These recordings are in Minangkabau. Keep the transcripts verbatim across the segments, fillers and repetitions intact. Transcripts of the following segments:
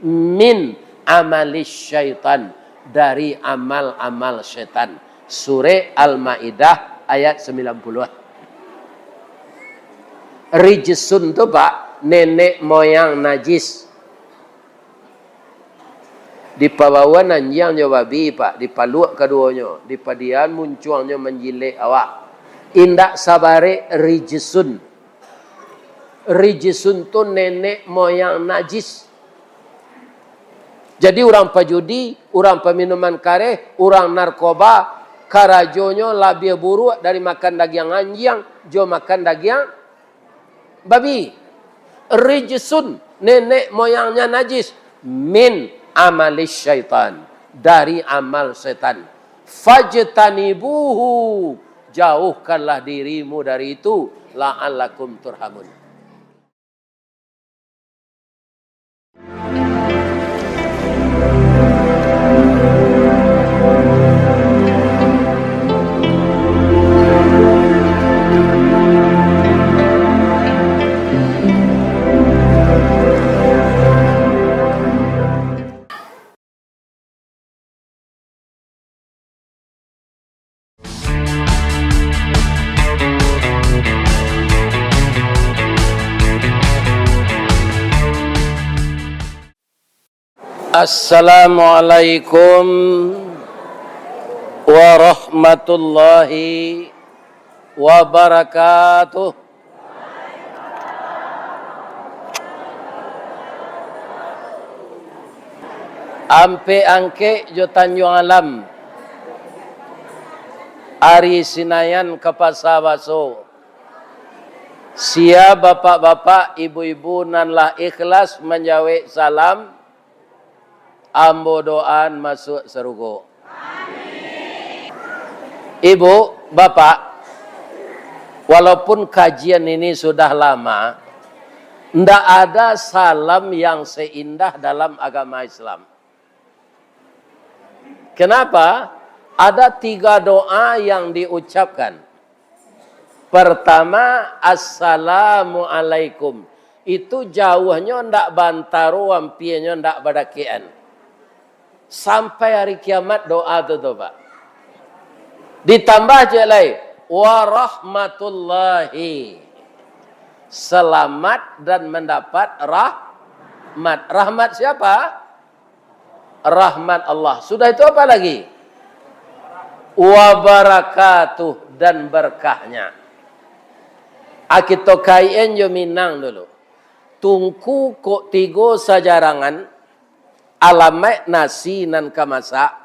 min amalis syaitan, dari amal-amal setan. Surah Al-Maidah ayat sembilan puluh. Rijsun tu, Pak, nenek moyang najis. Dipabaoan anjiang jo babi, Pak, dipaluak kaduonyo, dipadiahan muncuangnyo manjilek awak. Indak sabarek rijsun. Rijsun tu nenek moyang najis. Jadi, urang pajudi, urang paminuman kareh, urang narkoba, karajonyo labiah buruak dari makan dagiang anjiang jo makan dagiang babi. Rijsun, nenek moyangnya najis. Min amalis syaitan, dari amal setan. Fajtanibuhu, jauhkanlah dirimu dari itu, la'allakum turhamun. Assalamualaikum warahmatullahi wabarakatuh. Ampek Angkek jo Tanjuang Alam, ari Sinayan ka Pasa Baso. Sia bapak-bapak, ibu-ibu nan lah ikhlas manjawek salam, ambo doaan masuak sarugo. Ibu, bapak, walaupun kajian ini sudah lama, ndak ada salam yang seindah dalam agama Islam. Kenapa? Ada tiga doa yang diucapkan. Pertama, "Assalamualaikum." Itu jauahnyo ndak bantaro, ampianyo ndak badakekan. Sampai hari kiamat doa tu, tu, Pak. Ditambah ciek lai, "Warahmatullahi." Selamat dan mendapat rahmat. Rahmat siapa? Rahmat Allah. Sudah itu apa lagi? Wabarakatuh, dan berkahnya. A, kito kaik-an jo Minang dulu. Tungku kok tigo sajarangan, alamaik nasi nan ka masak,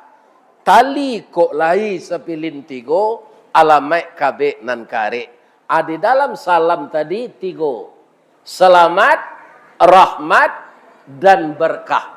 tali kok lai sapilin tigo, alamaik kabek nan ka arek. A, di dalam salam tadi tigo. Selamat, rahmat, dan berkah.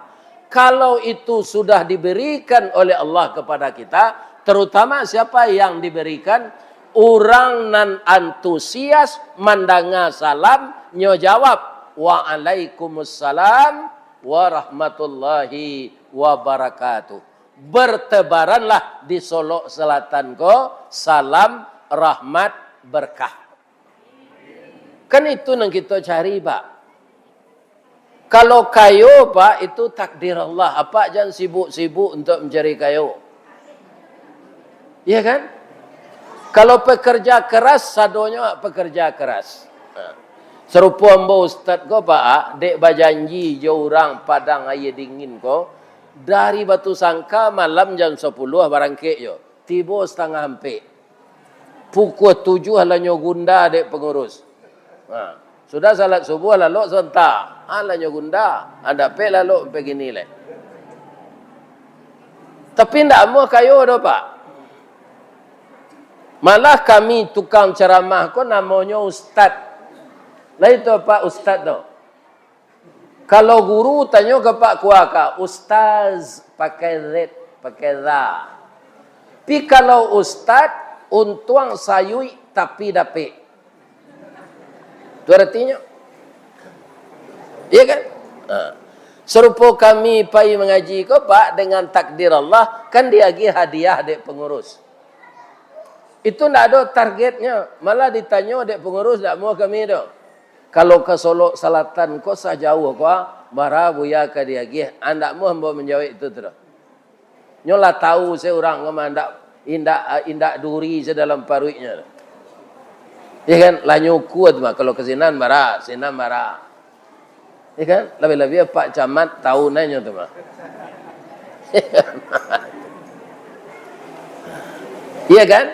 Kalau itu sudah diberikan oleh Allah kepada kita, terutama siapa yang diberikan, urang nan antusias mandanga salam, nyo jawab, "Waalaikumsalam warahmatullahi wabarakatuh." Bertebaranlah di Solok Selatan ko salam, rahmat, berkah. Kan itu nan kito cari, Pak. Kalau kayo, Pak, itu takdir Allah. Apak jan sibuk-sibuk untuak mancari kayo. Iya kan? Kalau pekerja keras, sadonyo pekerja keras. Nah, sarupo ambo ustad ko, Pak, dek bajanji jo urang Padang Aia Dingin ko, dari Batusangka malam jam sapuluah barangkek jo. Tibo satangah ampek. Pukua tujuah lah nyo gunda dek pangurus. Ha. Sudah salat subuah, lalok sontak. Ha, lah nyo gunda. Ha, dapek lalok ampek kini lai. Tapi ndak amuah kayo doh, Pak. Malah kami tukang ceramah ko namonyo ustad. Lah itu, Pak, ustad tu. Kalau guru tanyo ka Pak Kuaka, "Ustaz," pakai Z, pakai za. Tapi kalau ustad, untuang sayuik tapi dapek. Tu aratinyo. Iya kan? Ha. Sarupo kami pai mangaji ko, Pak, dengan takdir Allah, kan diagiah hadiah dek pangurus. Itu ndak ado targetnyo, malah ditanyo dek pangurus, "Ndak amuah kami doh. Kalau ka Solok Salatan ko sajauah ko, ah, Bara Buya ka diagiah, andak muah ambo manjawek itu tu doh. Nyo lah tahu se urang ko mah, indak, indak, indak duri se dalam paruiknyo. Ya kan? Lah nyo ukua tu mah, kalau ka sinan bara, sinan bara. Ya kan? Labiah-labiah Pak Camat tahu nyo tu mah. Iya kan?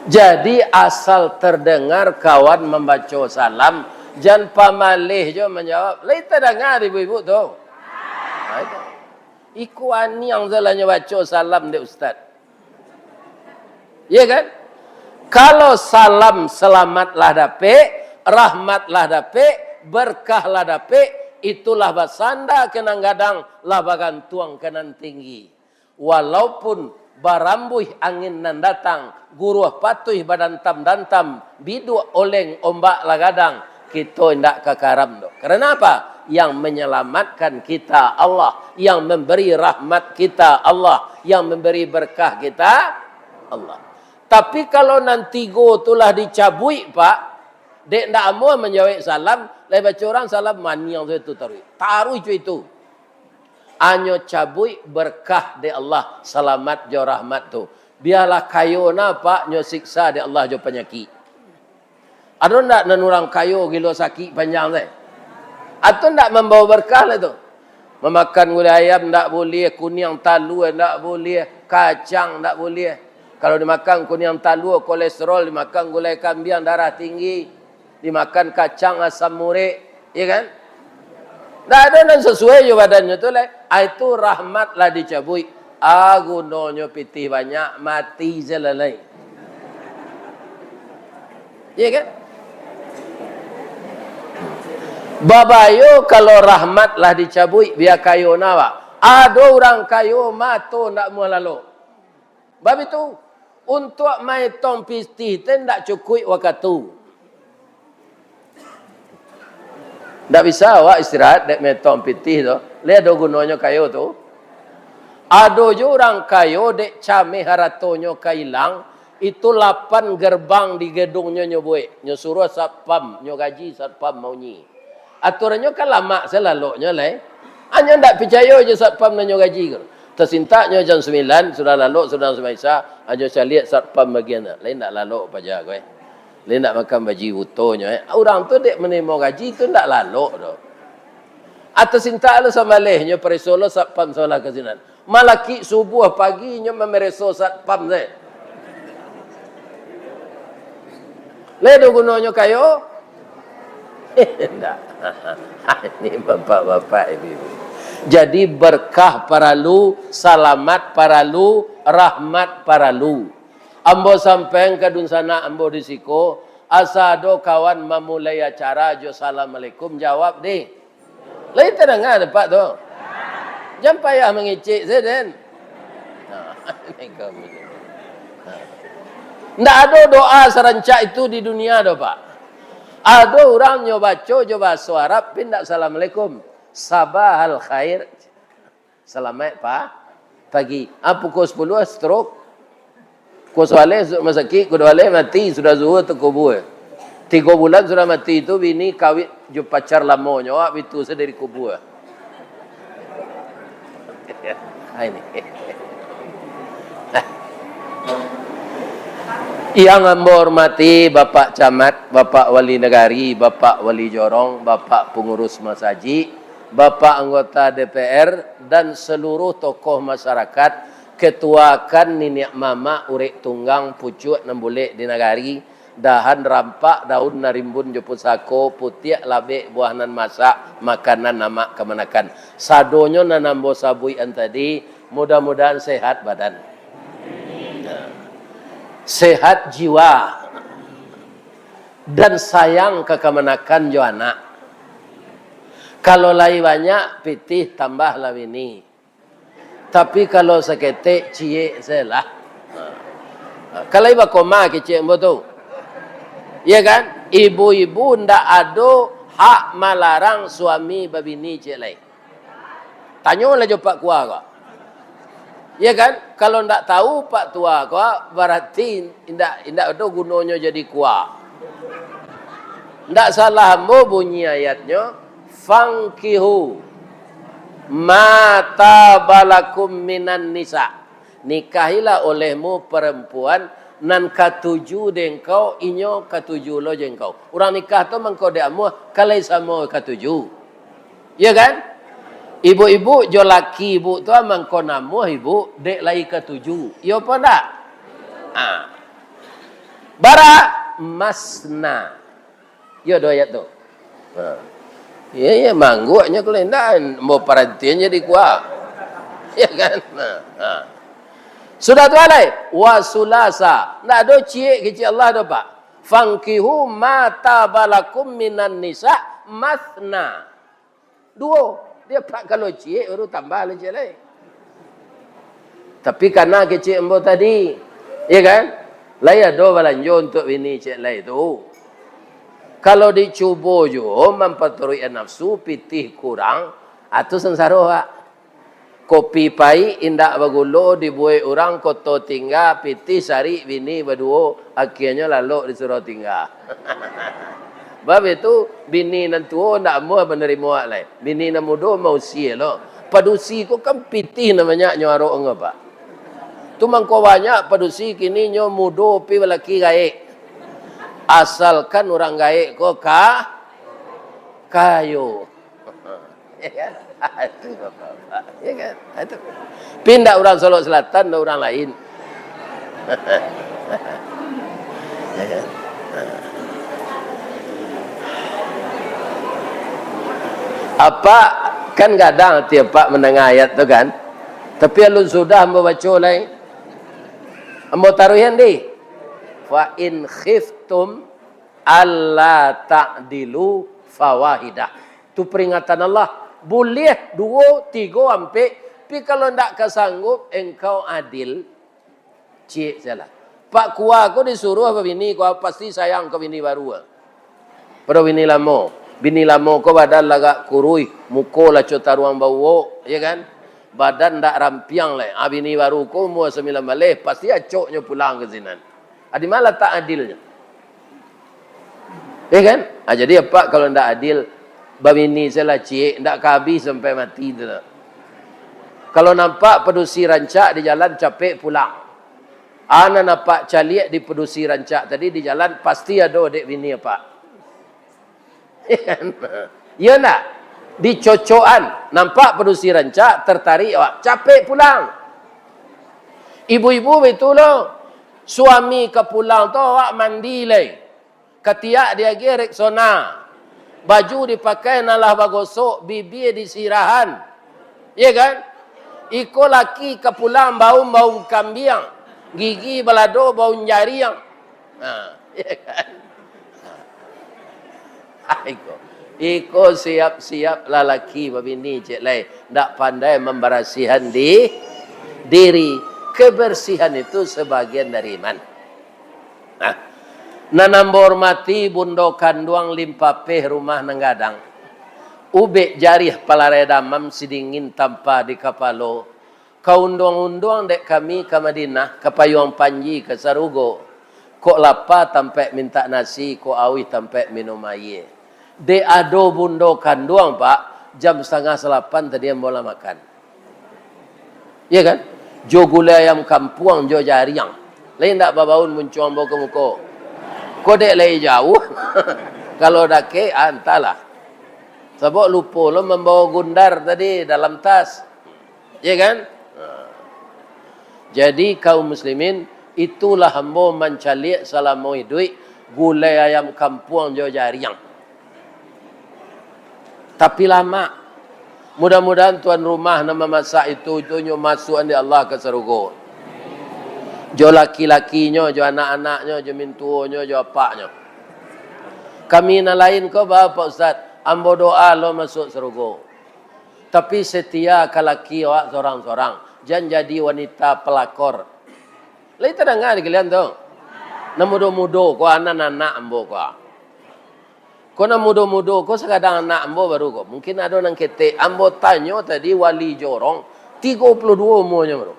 Jadi asal terdengar kawan mambaco salam, jan pamaleh jo manjawab, "Lai tadanga dek ibu-ibu tu?" Nah, itu. Iko aniang salah nyo baco salam dek ustaz. Iya kan? Kalau salam selamat lah dapek, rahmat lah dapek, berkah lah dapek, itulah basanda ka nan gadang, lah bagantuang ka nan tinggi. Walaupun barambuih angin nan datang, guruah patuih badantam-dantam, biduak oleng ombak lah gadang, kito indak ka karam doh. Karena apa? Yang menyelamatkan kita Allah, yang memberi rahmat kita Allah, yang memberi berkah kita Allah. Tapi kalau nan tigo tu lah dicabuik, Pak, dek ndak amuah manjawek salam, lai baco urang salam, maniang tu taruih. Taruih jo itu. Anyo cabuik berkah dek Allah, salamat jo rahmat tu. Bialah kayo na, Pak, nyo siksa dek Allah jo panyakik. Ado ndak nan urang kayo gilo sakik panjang teh? Atau ndak mambawa berkah lah tu? Mamakan gulai ayam ndak buliah, kuniang talua ndak buliah, kacang ndak buliah. Kalau dimakan kuniang talua, kolesterol, dimakan gulai kambiang, darah tinggi, dimakan kacang, asam urat, ya kan? Ndak ado nan sasuai jo badannyo tu lai. Ah, itu rahmat lah dicabuik. Ah, gunonyo pitih banyak, mati se lah lai. Iya kan? Babayo kalau rahmat lah dicabuik, bia kayo na, Pak. Ado urang kayo mato ndak muah lalok. Bab itu, untuak maetong pitih teh ndak cukuik wakatu. Ndak bisa awak istirahat dek maetong pitih tu. Lai ado gunonyo kayo tu. Ado jo urang kayo dek cameh haratonyo ka ilang, itu lapan gerbang di gedungnyo nyo buek. Nyo suruah satpam, nyo gaji satpam maunyi. Aturannyo kan lamak se laloknyo lai. Anyo ndak picayo jo satpam nan nyo gaji ko. Tasintak nyo jam sambilan, sudah lalok, sudah sumbaisa, anyo caliak satpam bagian tu. Lai ndak lalok paja ko, eh. Lai ndak makan baji butonyo, eh. Urang tu dek manarimo gaji tu ndak lalok doh. Tasintak lo sambaleh nyo, pareso lo satpam sabalah ka sinan. Malakik subuah pagi nyo mamareso satpam se. Lai ado gunonyo kayo? Indak. Ini bapak-bapak, ibu-ibu. Jadi berkah paralu, salamat paralu, rahmat paralu. Ambo sampaian ka dunsanak ambo di siko, asa ado kawan mamulai acara jo assalamualaikum, jawab deh. Lai tadanga dek Pak tu? Jan payah mangecek se den. Nah, ini kami. Nah. Ndak ado doa sarancak itu di dunia doh, Pak. Ado urang nyo baco jo bahaso Arab, tapi ndak assalamualaikum. Sabahal khair. Salamaik pa-, pagi. Ah, pukul sapuluah, stroke. Pukul sabaleh, masuk rumah sakik, pukul duo baleh, mati, sudah zuhur, takubua. Tigo bulan sudah mati tu, bini kawin jo pacar lamonyo, awak bitu se dari kubua. Ah, ini. Yang ambo hormati Bapak Camat, Bapak Wali Nagari, Bapak Wali Jorong, Bapak Pangurus Masajik, Bapak anggota D P R, dan seluruh tokoh masyarakat, ketuakan niniak mamak, urek tunggang, pucuak nan bulek di nagari, dahan rampak, daun nan rimbun jo pusako, putiak labek, buah nan masak, makanan amak kamanakan. Sadonyo nan ambo sabuikan tadi, mudah-mudahan sehat badan. Sehat jiwa. Dan sayang ka kamanakan jo anak. Kalau lai banyak pitih, tambahlah bini. Tapi kalau saketek, ciek se lah. Kalau lai bakoma kecek ambo tu. Ya kan? Ibu-ibu ndak ado hak malarang suami babini ciek lai. Tanyolah jo Pak Kua ko. Ya kan? Kalau ndak tahu Pak Tua ko, berarti indak, indak ado gunonyo jadi kua. Ndak salah ambo bunyi ayatnyo, Fankihu ma taba lakum minan nisa. Nikahilah olehmu perempuan nan katuju dek engkau, inyo katuju lo jo engkau. Urang nikah tu mangko dek amuah, ka lai samo katuju. Iya kan? Ibu-ibu jo laki ibu tu mangko namuah ibu, dek lai katuju. Iyo apo ndak? Ha. Bara masna. Iyo, ado ayat tu. Ha. Iyo, iyo, mangguaknyo kalau indak, mau parantian jadi kuah. Iyo kan? Ha, ha. Sudah tu alai, wa sulasa. Ndak ado ciek kecek Allah tu, Pak. Fankihu ma taba lakum minan nisa masna. Duo. Dia, Pak, kalau ciek baru tambah lah ciek lai. Tapi kana kecek ambo tadi, iya kan? Lai ado balanjo untuak bini ciek lai tu. Kalau dicubo juo mampaturuikan nafsu, pitih kurang, ah, tu sansaro, Pak. Kopi paik indak bagulo dibuek urang Koto Tingga, pitih sarik bini baduo, akhianyo lalok di Surau Tingga. Bab itu, bini nan tuo ndak amuah manarimo awak lai. Bini nan mudo mausia lo. Padusi ko kan pitih nan banyak nyo arok nyo, Pak. Tu mangko banyak padusi kini nyo mudo pi balaki gaek. Asalkan urang gaek ko ka-, kayo. Ya kan? Itu bapak-bapak. Ya kan? Itu. Pindah urang Solok Selatan, urang lain. Ya kan? Apak kan gadang ati apak mandanga ayat tu kan? Tapi alun sudah ambo baco lai. Ambo taruihan di. Fa in khiftum alla ta'dilu fawahidah. Tu peringatan Allah. Buliah duo, tigo, ampek, tapi kalau ndak ka sanggup engkau adil, ciek sajolah. Pak Kua ko disuruah babini, Kua pasti sayang ka bini baru. Pado bini lamo. Bini lamo ko badan lagak kuruih, muko laco taruang bauwok, ya kan? Badan ndak rampiang lai. Ah, bini baru ko umua sambilan baleh, pasti acoknyo pulang ka sinan. Ah, di ma latak adilnyo? Ya kan? Ah, jadi apak kalau ndak adil, babini sajolah ciek, ndak ka abih sampai mati tu. Kalau nampak padusi rancak di jalan, capek pulang. Ah, nan apak caliak di padusi rancak tadi di jalan, pasti ado dek bini apak. Ya kan? Iya ndak? Dicocokan, nampak padusi rancak, tertarik awak, capek pulang. Ibu-ibu baitu lo, suami ka pulang tu awak mandi lai. Katiak diagiah Rexona. Baju dipakai nan lah bagosok, bibia disirahan. Iya kan? Iko laki ka pulang baun-baun kambiang, gigi balado baun jariang. Ha, iya kan? Ha. Ah, iko. Iko siap-siap lalaki babini, ciek lai. Ndak pandai mambarasihan di-, diri. Kebersihan itu sebagian dari iman. Nah, nan ambo hormati Bundo Kanduang Limpapeh Rumah Nan Gadang. Ubek jariah palarai damam, sidingin tampa di kapalo. Ka unduang-unduang dek kami ka Madinah, ka payuang panji ka sarugo. Kok lapa tampaik mintak nasi, kok auih tampaik minum aia. Dek ado Bundo Kanduang, Pak, jam satangah salapan tadi ambo lah makan. Iya kan? Jo gulai ayam kampuang, jo jariang. Lai ndak babaun muncuang ambo ka muko. Ko dek lai jauah. Kalau dakek, ah, antahlah. Sabab lupo lo mambawa gundar tadi dalam tas. Iya kan? Nah. Jadi, kaum muslimin, itulah ambo mancaliak salamo iduik gulai ayam kampuang jo jariang. Tapi lamak. Mudah-mudahan tuan rumah nan mamasak itu, itu nyo masuakan dek Allah ka sarugo. Jo laki-lakinyo, jo anak-anaknyo, jo mintuonyo, jo apaknyo. Kami nan lain ko, ba, Pak Ustaz, ambo doa lo masuak sarugo. Tapi setia ka laki awak sorang-sorang. Jan jadi wanita pelakor. Lai tadanga di kalian tu? Nan mudo-mudo ko, anak-anak ambo ko. Ko nan mudo-mudo ko sakadang anak ambo baru ko. Mungkin ado nan ketek. Ambo tanyo tadi wali jorong, tigo puluah duo umuanyo baru.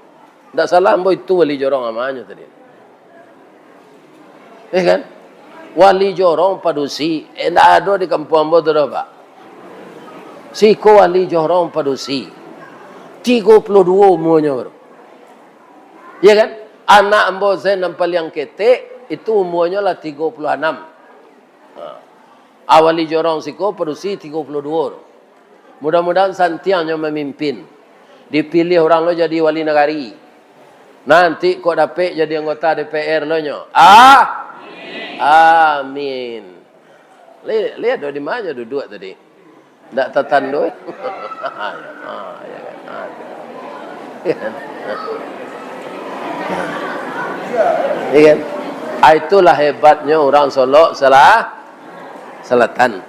Ndak salah ambo itu wali jorong amanyo tadi. Eh kan? Wali jorong padusi, eh, ndak ado di kampuang ambo tu doh, Pak. Siko wali Jorong padusi, tigo puluah duo umuanyo baru. Iya kan? Anak ambo se nan paliang ketek, itu umuanyo lah tigo puluah anam. Ha. A, wali Jorong siko padusi tigo puluah duo. Mudah-mudahan santiang nyo mamimpin. Dipiliah urang lo jadi wali nagari. Nanti kok dapek jadi anggota D P R lo nyo. Ah? Amin. Li-, lihat do di ma nyo duduak tadi. Ndak tatando, eh? Ah, ya kan? Ah, ya kan? Iya kan? Ah, itulah hebatnyo urang Solok Sela-, Selatan.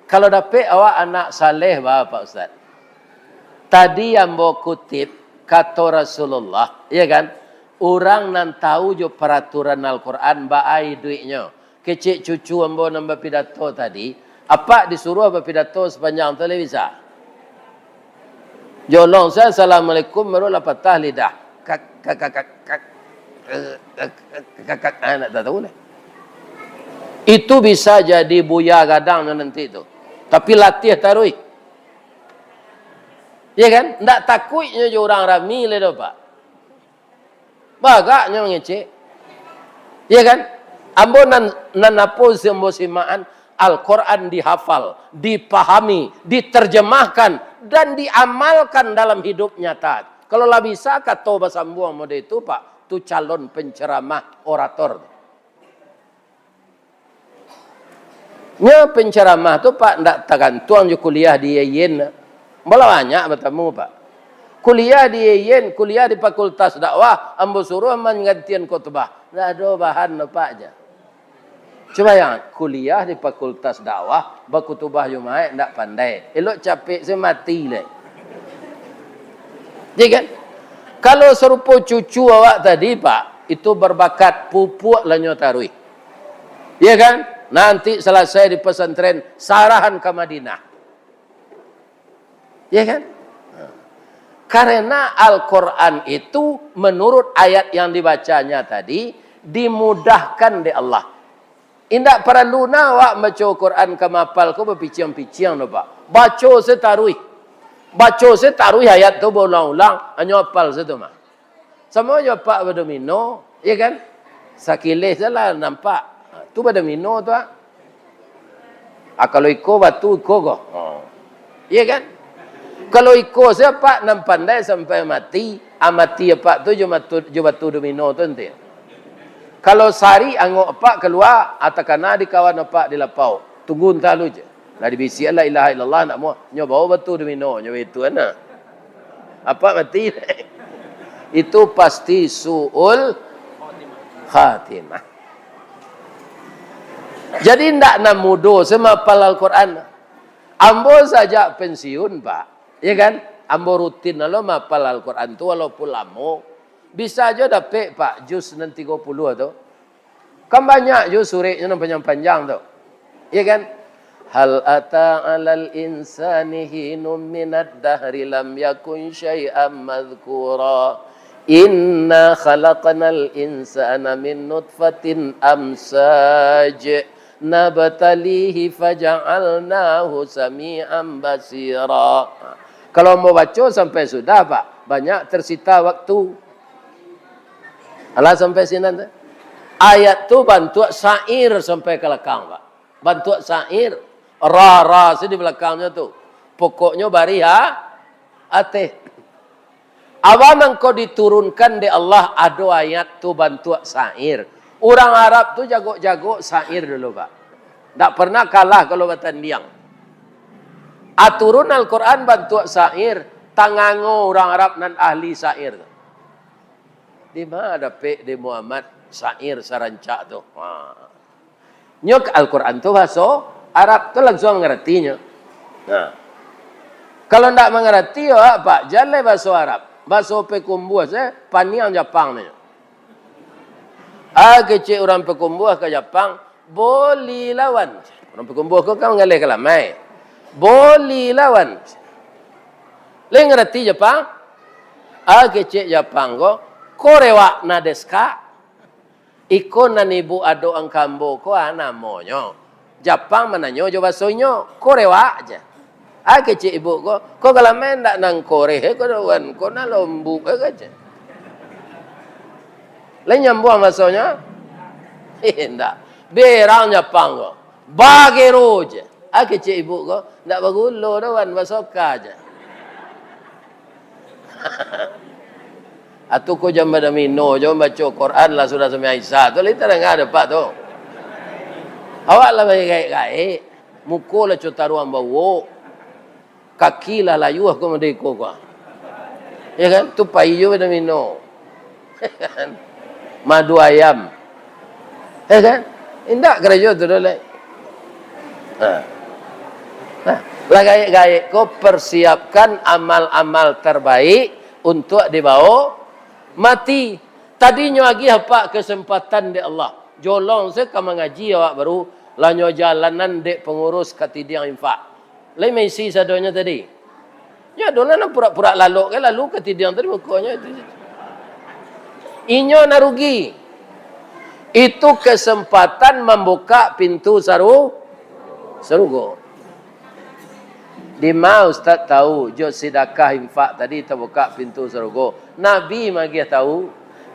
Kalau dapek awak anak saleh, ba, Pak Ustaz. Tadi ambo kutip kato Rasulullah, iya kan? Urang nan tahu jo paraturan Al-Quran, baa iduiknyo. Kecek cucu ambo nan bapidato tadi, apak disuruah bapidato sapanjang tu lai bisa? Jolong se, "Assalamualaikum," baru lah patah lidah. Kak, kak, kak, kak, kak, eh, kak, kak, kak, kak, ah, nak tahu lah. Itu bisa jadi buya gadang nyo nanti tu. Tapi latiah taruih. Ya kan? Ndak takuiknyo jo urang rami lai doh, Pak. Bagaknyo mangecek. Ya kan? Ambo nan, nan apo si ambo simakan, Al-Quran dihafal, dipahami, diterjemahkan, dan diamalkan dalam hidup nyata. Kalau lah bisa kato basambuang model itu, Pak, tu calon penceramah, orator. Nyo penceramah tu, Pak, ndak tagantuang jo kuliah di I A I N. Ambo lah banyak batamu, Pak. Kuliah di I A I N, kuliah di Fakultas Dakwah, ambo suruah manggantian khutbah. Ndak ado bahan doh, Pak, ja. Cubo bayangkan, kuliah di Fakultas Dakwah, bakhutbah Jumaik ndak pandai. Elok capek se mati lai. Ya kan? Kalau sarupo cucu awak tadi, Pak, itu berbakat, pupuak lah nyo taruih. Ya kan? Nanti salasai di pesantren, sarahan ka Madinah. Ya kan? Karena Al-Quran itu, menurut ayat yang dibacanya tadi, dimudahkan dek Allah. Indak paralu nah awak mambaco Quran ka mahapal ko bapiciang-piciang doh, Pak. Baco se taruih. Baco se taruih ayat tu baulang-ulang, anyo hapal se tu mah. Samo jo apak badomino, ya kan? Sakileh se lah nampak. Ha, tu badomino tu, ah. Ah, kalau iko batu, iko ko. Ha. Ya kan? Kalau iko se apak nan pandai sampai mati, ah, mati apak tu jo batu, jo batu domino tu nanti. Kalau sari angok apak kalua, ah, takana di kawan apak di lapau. Tunggu antah lu je. Lah dibisiak la ilaha illallah, ndak muah. Nyo bao batu domino, nyo itu ana. Apak mati. Itu pasti su'ul khatimah. Jadi ndak nan mudo se mahapal Al-Quran. Ambo sajak pensiun, Pak. Ya kan? Ambo rutin lo mahapal Al-Quran tu walaupun lamo. Bisa jo dapek, Pak, juz nan tigo puluah tu. Kan banyak jo sureknyo nan panjang-panjang tu. Iya kan? Hal ata 'alal insani hinum minad dahri lam yakun syai'am madzkura. Inna khalaqnal insana min nutfatin amsaj nabtalihi faja'alnahu sami'an basira. Kalau mau baco sampai sudah, Pak, banyak tersita waktu. Alah sampai sinan tu. Ayat tu bantuak syair sampai ka lakang, Pak. Bantuak syair. Ra, ra, si di balakangnyo tu. Pokoknyo barih ha-, ateh. Awa mangko diturunkan dek Allah, ado ayat tu bantuak syair. Urang Arab tu jagok-jagok syair dulu, Pak. Ndak pernah kalah kalau batandiang. Aturun Al-Quran bantuak syair, tangango urang Arab nan ahli syair tu. Di ma dapek dek Muhammad syair sarancak tu? Ha. Nyo Al-Quran tu bahaso Arab tu langsuang mangarati nyo. Nah. Kalau ndak mangarati, yo, Pak, jaleh bahaso Arab. Bahaso Payakumbuah se, paniang Japang nyo. Ah, kecek urang Payakumbuah ka Japang, "Boli lawan." Urang Payakumbuah ko kan mangaleh ka lamai. "Boli lawan." Lai ngarati Japang? Ah, kecek Japang ko, "Korewak na desu ka?" Iko nan ibu adok angka ambo ko, ah, namonyo. Japang mananyo jo baso inyo, "Korewak?" je. Ah, kecek ibuk ko, ko galamai ndak nan koreh, eh, ko dawan, ko nan lombuk, eh, kecek. Lai nyambuang basonyo? Eh, ndak. Berang Japang ko. Bagero je. Ah, kecek ibuk ko, ndak bagulo dawan, basoka je. Atu ko jam badomino, jam baco Quran lah sudah sampai Isya tu, lai tadanga dek Apak tu. Awak lah bagaek-gaek, muko lah cotaruang bawok, kaki lah layuah ko madeko ko. Ya kan? Tu pai jo badomino. Madu ayam. Ya kan? Indak karajo tu doh, lai. Nah. Nah, lah gaek-gaek ko persiapkan amal-amal terbaik untuk dibawa mati. Tadinyo agiah, Pak, kesempatan dek Allah. Jolong se ka mangaji awak baru, lah nyo jalanan dek pengurus katidiang infak. Lai maisi sadonyo tadi. Nyo ado lah nan purak-purak lalok ka lalu katidiang tadi mukonyo itu. Inyo nan rugi. Itu kesempatan mambukak pintu saru-, sarugo. Dima Ustaz tahu, jo sidakah infak tadi tabukak pintu sarugo? Nabi magiah tahu,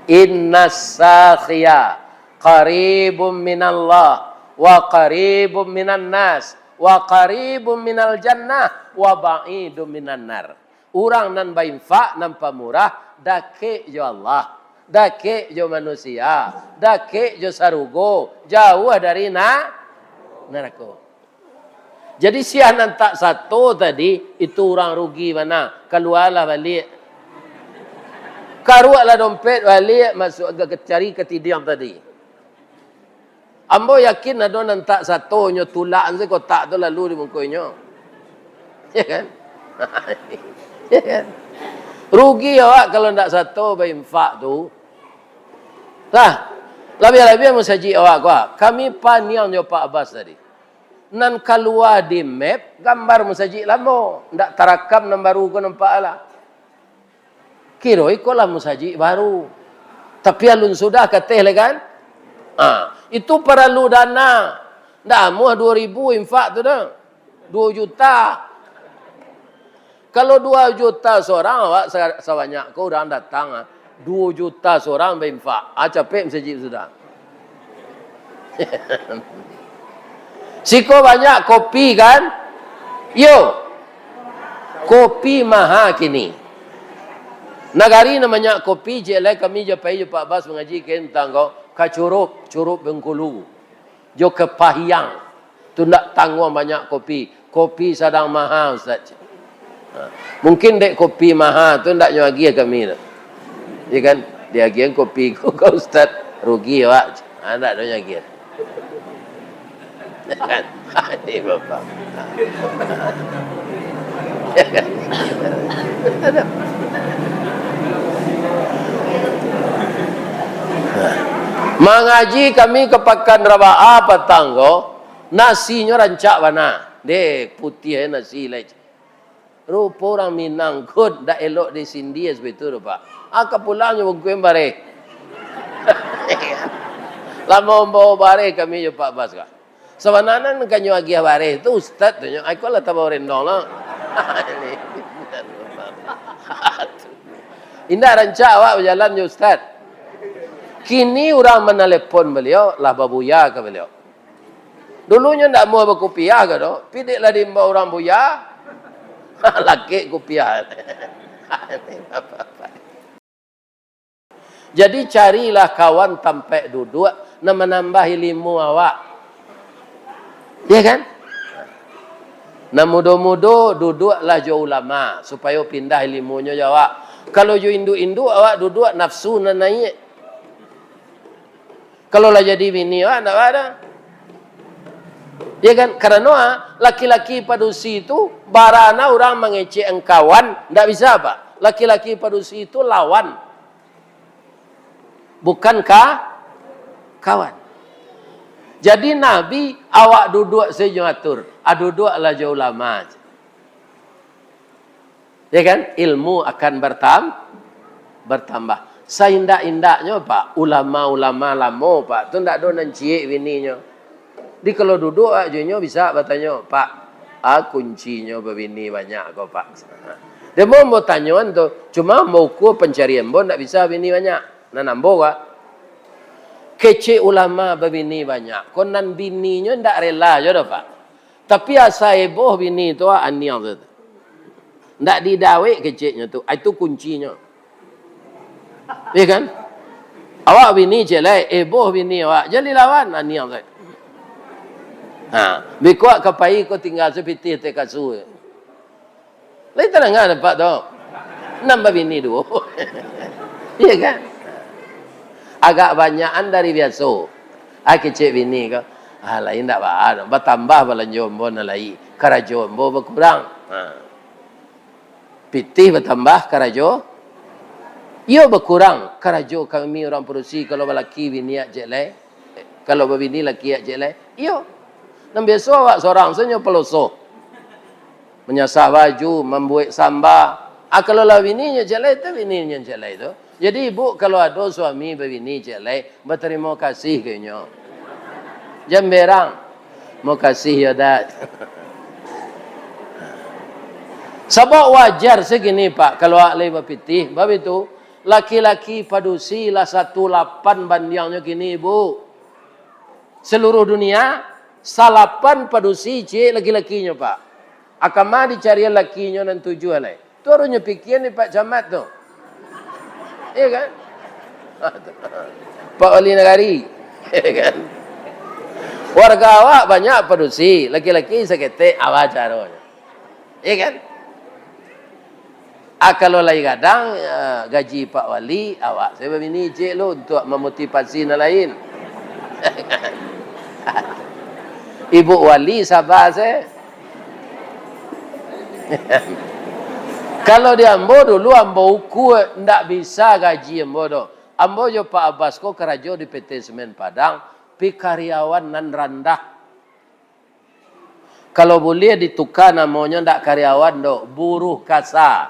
"Innas sakhiya qaribum minallah, wa qaribum minan nas, wa qaribum minal jannah, wa ba'idum minan nar." Urang nan bainfak, nan pamurah, dakek jo Allah, dakek jo manusia, dakek jo sarugo, jauah dari na-, narako. Jadi, sia nan tak sato tadi, itu urang rugi bana. Kalualah baliak. Karuaklah dompet baliak, masuak ka, cari katidiang tadi. Ambo yakin ado nan tak sato, nyo tulak se kotak tu lalu di muko inyo. Ya kan? Ya kan? Rugi awak kalau ndak sato bainfak tu. Lah, labiah-labiah musajik awak ko, ah. Kami paniang jo Pak Abbas tadi. Nan kalua di map, gambar musajik lamo. Ndak tarakam nan baru ko nampak lah. Kiro iko lah musajik baru. Tapi alun sudah kateh lai kan? Ah, itu paralu dana. Ndak amuah duo ribu infak tu doh. Duo juta. Kalau duo juta surang, awak sa-, sabanyak ko urang datang, ah. Duo juta surang bainfak. Ah, capek musajik sudah. Siko banyak kopi kan? Yo. Kopi maha kini. Nagari nan banyak kopi, ciek lai kami jo pai jo Pak Bas mangaji ka tantang ko, ka Curup, Curup Bengkulu. Jo ka Pahiang. Tu ndak tangguang banyak kopi. Kopi sadang maha, Ustaz. Ha. Mungkin dek kopi maha tu ndak nyo agiah kami tu. Ya kan? Diagiahan kopi ko ka Ustaz, rugi awak. Ha, ndak ado nyo agiah. Ya kan? Ini Bapak. Ya kan? Mangaji kami ka Pakan Rabaah patang ko, nasinyo rancak bana. Deh, putiah nasi lai. Rupo urang Minang ko ndak elok disindie sabagai tu doh, Pak. Ah, ka pulangnyo bungkuih bareh. Lamo mambawa bareh kami jo Pak Bas ka. Sabananyo nan ka nyo agiah bareh tu ustaz tu nyo, ai ko lah tabao rendong lah. Indak rancak awak bajalan jo ustaz. Kini urang manalepon baliau, lah babuya ka baliau. Dulu nyo ndak amuah bakupiah ka doh, pi dek lah diimbau urang buya, lakek kupiah. Jadi, carilah kawan tampek duduak nan manambah ilimu awak. Ya kan? Nan mudo-mudo duduaklah jo ulama, supayo pindah ilimunyo jo awak. Kalau jo induak-induak awak duduak, nafsu nan naiak. Kalau lah jadi bini awak, ndak baa doh. Ya kan? Karano, ah, laki-laki padusi tu, bara nan urang mangecek kawan, ndak bisa, Pak. Laki-laki padusi tu lawan. Bukan ka-, kawan. Jadi Nabi, awak duduak sajo atur. Ah, duduaklah jo ulama. Ya kan? Ilmu akan bertam-, bertambah. Saindak-indaknyo, Pak, ulama-ulama lamo, Pak, tu ndak ado nan ciek bininyo. Di kalau duduak, Pak, jo inyo bisa batanyo, "Pak, A kuncinyo babini banyak ko, Pak. Demo ambo tanyoan tu, cuma ambo ukua pancarian ambo ndak bisa bini banyak. Nan ambo, Pak, kecek ulama babini banyak ko nan bininyo ndak rela jo doh, Pak. Tapi asa eboh bini tu, ah, aniang tu. Ndak didawek keceknyo tu, ah, itu kuncinyo. Iya kan? Awak bini ciek lai, eboh bini awak, jan dilawan, aniang tu. Ha, bikuak ka pai ko tingga sapitih teh kasu. Lai tadanga dapek tu. Nan babini duo. Iya kan? Agak banyakan dari biaso. Ah, kecek bini ko. Ah, lai ndak baa doh. Batambah balanjo ambo nan lai. Karajo ambo bakurang. Ha. Pitih batambah, karajo. Iyo bakurang. Karajo kami urang padusi kalau balaki bini ciek lai. Kalau babini laki ciek lai. Iyo. Nan biaso awak sorang sajo paloso. Manyasah baju, mambuek samba. Ah, kalau lah bininyo ciek lai, tu bininyo ciek lai tu. Jadi, ibu, kalau ado suami babini ciek lai, batarimo kasih ka inyo. Jan berang. Mokasih yo, Dak. Sabab wajar se kini, Pak, kalau awak lai bapitih. Bab itu, laki-laki padusi lah satu lapan bandiangnyo kini, Ibu. Seluruh dunia, salapan padusi ciek laki-lakinyo, Pak. Akama dicarian lakinyo nan tujuah lai. Tu harusnyo pikian ni Pak Camat tu. Iya kan? Pak Wali Nagari. Iya kan? Warga awak banyak padusi, laki-laki saketek, awa caronyo. Iya kan? Ah, kalau lai gadang, eh, gaji Pak Wali, awak sajo babini ciek lu untuak mamotivasi nan lain. Ibu Wali saba se. Kalau di ambo dulu, ambo ukua ndak bisa gaji ambo doh. Ambo jo Pak Abbas ko karajo di P T Semen Padang, pi karyawan nan randah. Kalau buliah dituka namonyo, ndak karyawan doh, buruh kasa.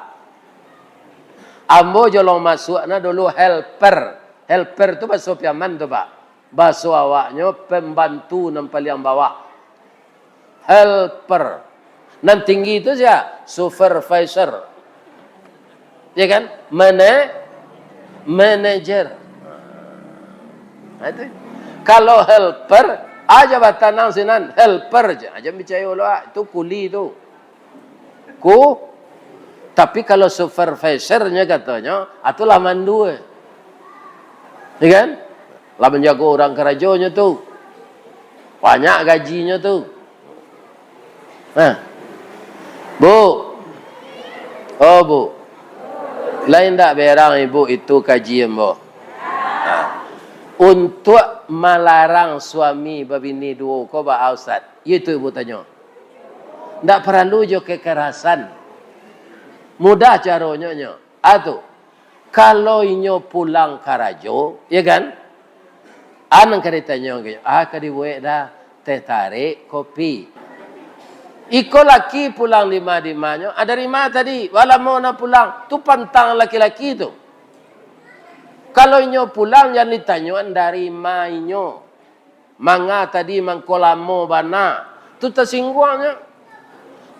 Ambo jolong masuak na dulu helper. Helper tu baso Piaman tu, Pak. Baso awaknyo pembantu nan paliang bawah. Helper. Nan tinggi tu sia? Supervisor. Ya kan? Mana-, manager. Nah, itu. Kalau helper, aja batanang sinan, helper aja. Aja picayo lo, ah, itu kuli tu. Ku, tapi kalau supervisornya katonyo, ah, tu lah mandu, eh. Ya kan? Lah manjago urang karajonyo tu. Banyak gajinyo tu. Nah. Bu. Oh, Bu. Lai ndak berang Ibu itu kaji ambo? Nah. Untuak malarang suami babini duo ko baa, Ustaz? Itu Ibu tanyo. Ndak paralu jo kekerasan. Mudah caronyo nyo. Atu. Kalau inyo pulang karajo, ya kan? Anang ka ditanyo ka inyo, ah, ka dibuek dah teh tarik, kopi. Iko laki pulang di ma, di manyo, ah, dari ma tadi, balamo na pulang, tu pantang laki-laki tu. Kalau inyo pulang, jan ditanyoan dari ma inyo. Manga tadi mangko lamo bana, tu tasingguangnyo.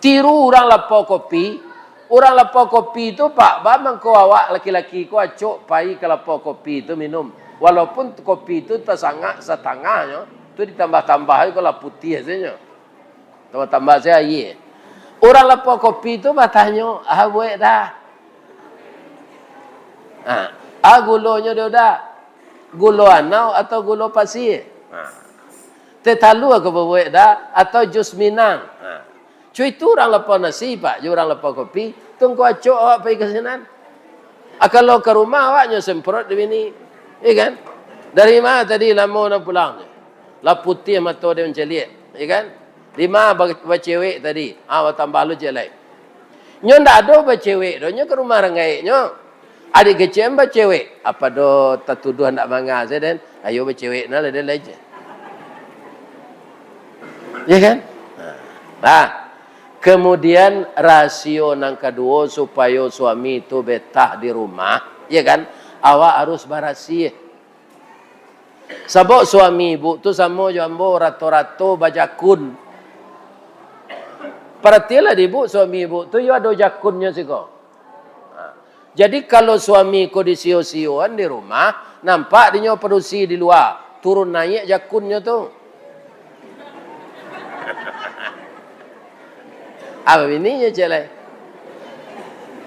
Tiru urang lapau kopi, urang lapau kopi tu, Pak, ba mangko awak laki-laki ko acok pai ka lapau kopi tu minum. Walaupun kopi tu tasangak satangahnyo, tu ditambah-tambah ko lah putiah sajo. Tambah-tambah sajo aia. Urang lapau kopi tu batanyo, "Ah, buek dah." Ha, ah, gulonyo dah, dah. Gulo anau atau gulo pasie? Ha. Teh talua ka babuek dah, atau jus minang? Ha. Cu itu urang lapau nasi, Pak, jo urang lapau kopi, tu ngko acok awak pai ka sinan. Ah, kalau ka rumah awak nyo semprot di bini. Iya kan? Dari ma tadi lamo na pulang? Lah putiah mato den mancaliak, iya kan? Di ma ba-, bacewek tadi? Ah, batambah lu ciek lai. Nyo ndak ado bacewek doh, nyo ka rumah urang gaeknyo. Adik kecek bacewek, apa do tatuduah ndak manga se den? Ayo bacewek na lah den lai je. Ya kan? Nah. Nah, kemudian rasio nan kaduo supayo suami tu betah di rumah, ya kan? Awak harus barasiah. Sabab suami ibu tu samo jo ambo, rato-rato bajakun. Paratilah di ibuk, suami ibuk tu yo ado jakunnyo siko. Ha. Jadi, kalau suami ko disio-sioan di rumah, nampak dinyo padusi di lua, turun naiak jakunnyo tu. Apa bininyo, cek lai?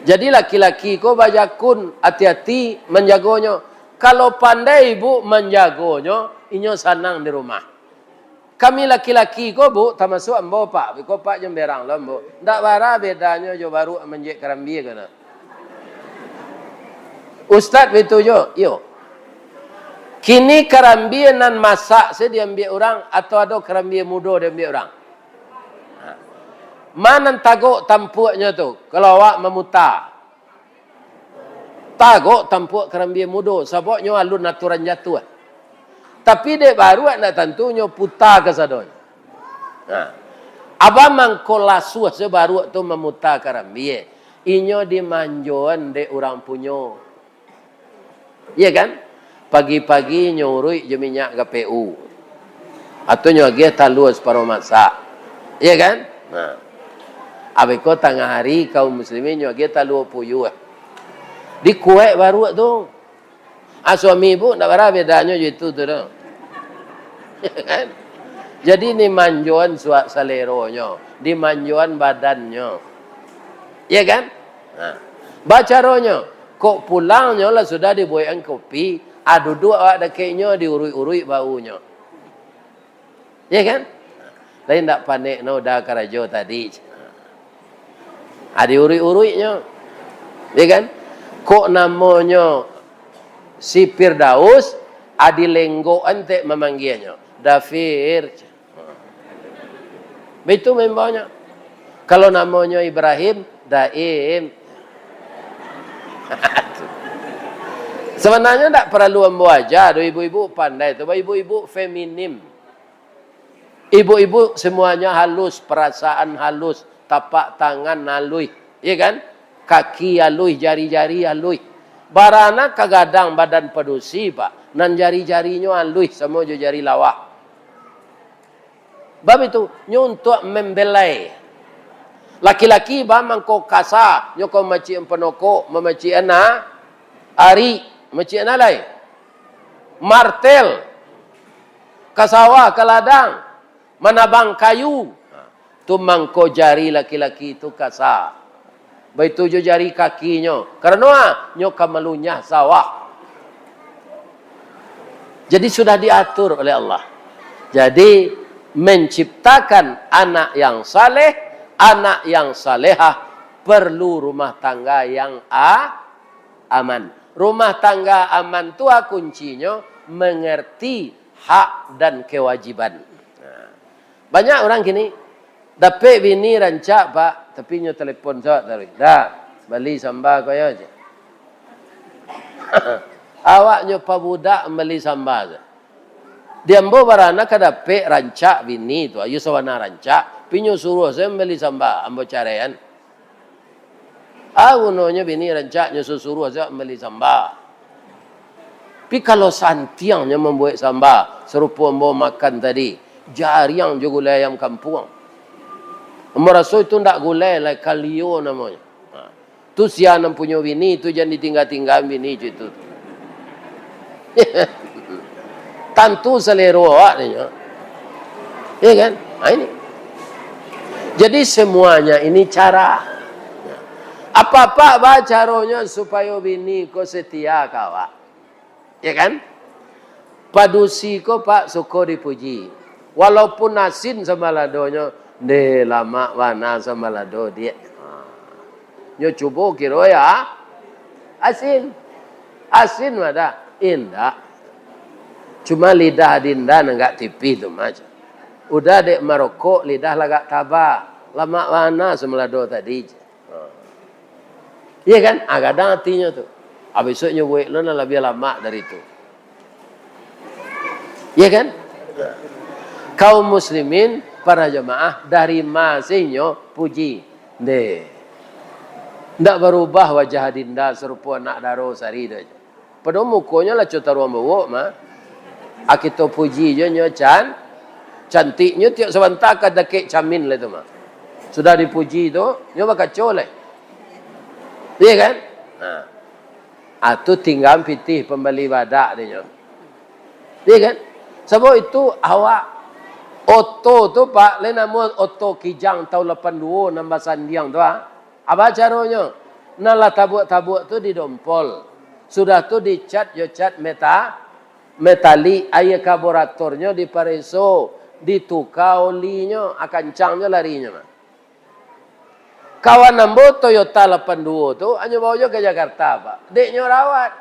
Jadi, laki-laki ko bajakun, ati-ati manjagonyo. Kalau pandai ibuk manjagonyo, inyo sanang di rumah. Kami laki-laki ko, Buk, tamasuak ambo, Pak. Biko Pak jo berang lo ambo. Ndak bara bedanyo jo baruak manjek karambia ko nah. Ustaz, baitu jo? Iyo. Kini karambia nan masak se diambiak urang, atau ado karambia mudo diambiak urang? Ha. Ma nan tagok tampuaknyo tu, kalau awak mamuta? Tagok tampuak karambia mudo, sabab nyo alun aturan jatuah. Tapi dek baruak ndak tantu nyo puta kasadonyo. Nah, apo mangko lasuah se baruak tu mamuta karambia? Inyo dimanjoan dek urang punyo. Iya kan? Pagi-pagi nyo uruik jo minyak G P U. Atau nyo agiah talua saparuah masak. Iya kan? Nah. Abih ko tangah hari kaum muslimin nyo agiah talua puyuah. Dikuek baruak tu. Ah, suami ibuk ndak bara bedanyo jo itu tu doh. Iya kan? Jadi, dimanjoan suak saleronyo, dimanjoan badannyo. Iya kan? Nah. Bacaronyo, kok pulangnyo lah sudah dibuekan kopi, ah, duduak awak dakeknyo, diuruik-uruik baunyo. Iya kan? Lain ndak panek no udah karajo tadi. Ah, diuruik-uruiknyo. Iya kan? Kok namonyo si Firdaus, ah, dilenggokan tek mamanggianyo. Dafir. Baitu membaonyo. Kalau namonyo Ibrahim, Daim. Sabananyo ndak paralu ambo aja doh, ibu-ibu pandai tu, ibu-ibu feminim. Ibu-ibu semuanya halus, perasaan halus, tapak tangan halus, iya kan? Kaki halus, jari-jari halus. Barana kagadang badan padusi, Pak, nan jari-jarinyo halus samo jo jari lawak. Bab itu, nyo untuak membelai. Laki-laki ba mangko kasa, nyo ko mamacikan panokok, mamacikan a-, ari, mamacikan a lai. Martel, ka sawah, ka ladang, manabang kayu. Tu mangko jari laki-laki tu kasa. Baitu jo jari kakinyo. Karano a? Nyo ka malunyah sawah. Jadi, sudah diatur oleh Allah. Jadi, menciptakan anak yang saleh, anak yang salehah, perlu rumah tangga yang a-, aman. Rumah tangga aman tu a kuncinyo, mengerti hak dan kewajiban. Nah. Banyak urang kini, dapek bini rancak, Pak, tapi nyo telepon sawak taruih. "Dah, bali samba ko yo," cek. Awak nyo pabudak mambali samba tu. Di ambo barana ka dapek rancak bini tu, ayo sabana rancak, tapi nyo suruah sajo mambali samba, ambo caraian. A gunonyo bini rancak nyo suruah-suruah sajo mambali samba. Tapi kalau santiang nyo mambuek samba, sarupo ambo makan tadi, jariang jo gulai ayam kampuang. Ambo raso itu ndak gulai lai, kalio namonyo. Ha. Tu sia nan punyo bini tu jan ditingga-tinggaan bini cak itu. Tantu salero awak nyo. Ya kan? Ha, ini. Jadi, semuanya ini cara. Apak-apak ba caronyo supayo bini ko setia ka awak. Ya kan? Padusi ko, Pak, suko dipuji. Walaupun asin sambaladonyo, "Ndeh, lamak bana sambalado, Diak." Ha. Nyo cubo kiro ya, asin. Asin mah dah? Indak. Cuma lidah Adinda nan agak tipih tu mah. Udah dek marokok, lidah lah agak taba. Lamak bana sambalado tadi. Ha. Iya kan? Ah, gadang atinyo tu. Ah, besok nyo buek lo nan labiah lamak dari tu. Iya kan? Kaum muslimin, para jamaah, dari ma se inyo puji. Ndeh. Ndak barubah wajah Adinda sarupo anak daro sari tu. Padahal mukonyo lah co taruang bawok mah. Ah, kito puji jo nyo can-, cantiknyo tiok sabanta ka dakek camin lah tu mah. Sudah dipuji tu, nyo bakaco lai. Iya kan? Nah. Ah, tu tingga pitih pambali badak dek nyo. Iya kan? Sabab itu awak oto tu, Pak, lain namo oto Kijang taun lapan duo nan basandiang tu, ah. Apa caronyo? Nan lah tabuak-tabuak tu didompol. Sudah tu dicat jo cat meta-, metalik, aia karburatornyo dipareso, dituka olinyo, ah, kancangnyo larinyo mah. Kawan ambo Toyota lapan duo tu, hanyo bawa jo ka Jakarta, Pak. Dek nyo rawat.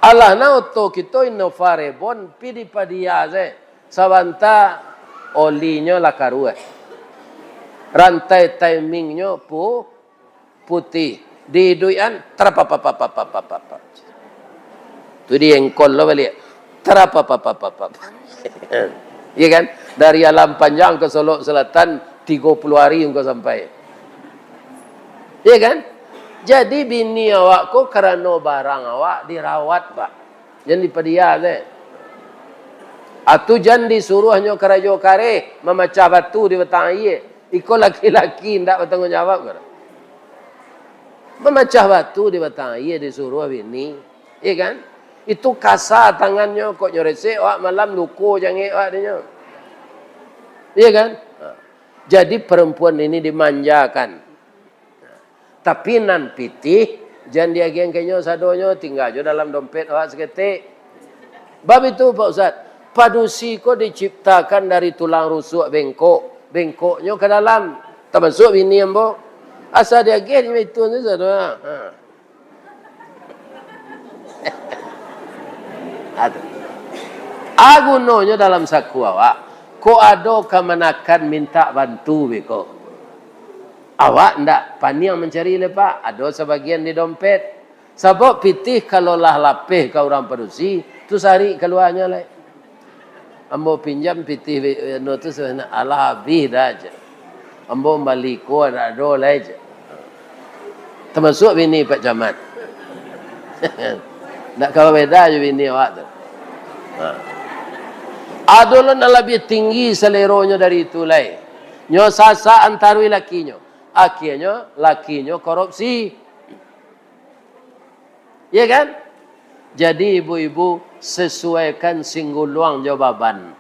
Alah, nah, oto kito Innova Reborn, pi dipadia se. Sabanta olinyo lah karuah. Rantai timingnyo pu-, putih. Diiduikan, tarapapapapapapapap. Tu di Engkol lo baliak. Tarapapapapapap. Iya kan? Dari Alam Panjang ka Solok Selatan, tigo puluah hari engkau sampai. Iya kan? Jadi bini awak ko karano barang awak dirawat, Pak. Jan dipadia se. Atu jan disuruahnyo karajo kareh, mamacah batu di batang aia. Iko laki-laki ndak batangguang jawab ko. Mamacah batu di batang aia disuruah bini. Iya kan? Itu kasa tangannyo, kok nyo resek awak malam luko jangek awak dinyo. Iya kan? Ha. Jadi perempuan ini dimanjakan. Tapi nan pitih, jan diagiahan ka inyo sadonyo, tingga jo dalam dompet awak saketek. Bab itu, Pak Ustaz, padusi ko diciptakan dari tulang rusuk bengkok, bengkoknyo ka dalam, tamasuak bini ambo. Asa diagiah di itu tu sado. Ha. Aduh. A gunonyo dalam saku awak, kok ado kamanakan mintak bantu beko. Awak ndak paniang mancari lai, Pak, ado sabagian di dompet. Sabab pitih kalau lah lapeh ka urang padusi, tu sarik kaluanyo lai. Ambo pinjam pitih bi-, anu tu sabananyo, alah abih dah, jar. Ambo mambali ko ndak ado lai, jar. Tamasuak bini Pak Camat. Ndak kawa beda jo bini awak tu. Ha. Ado lo nan labiah tinggi saleronyo dari itu lai. Nyo sasak antaruih lakinyo. Akhianyo, lakinyo korupsi. Iya kan? Jadi, ibu-ibu, sesuaikan singguluang jo baban.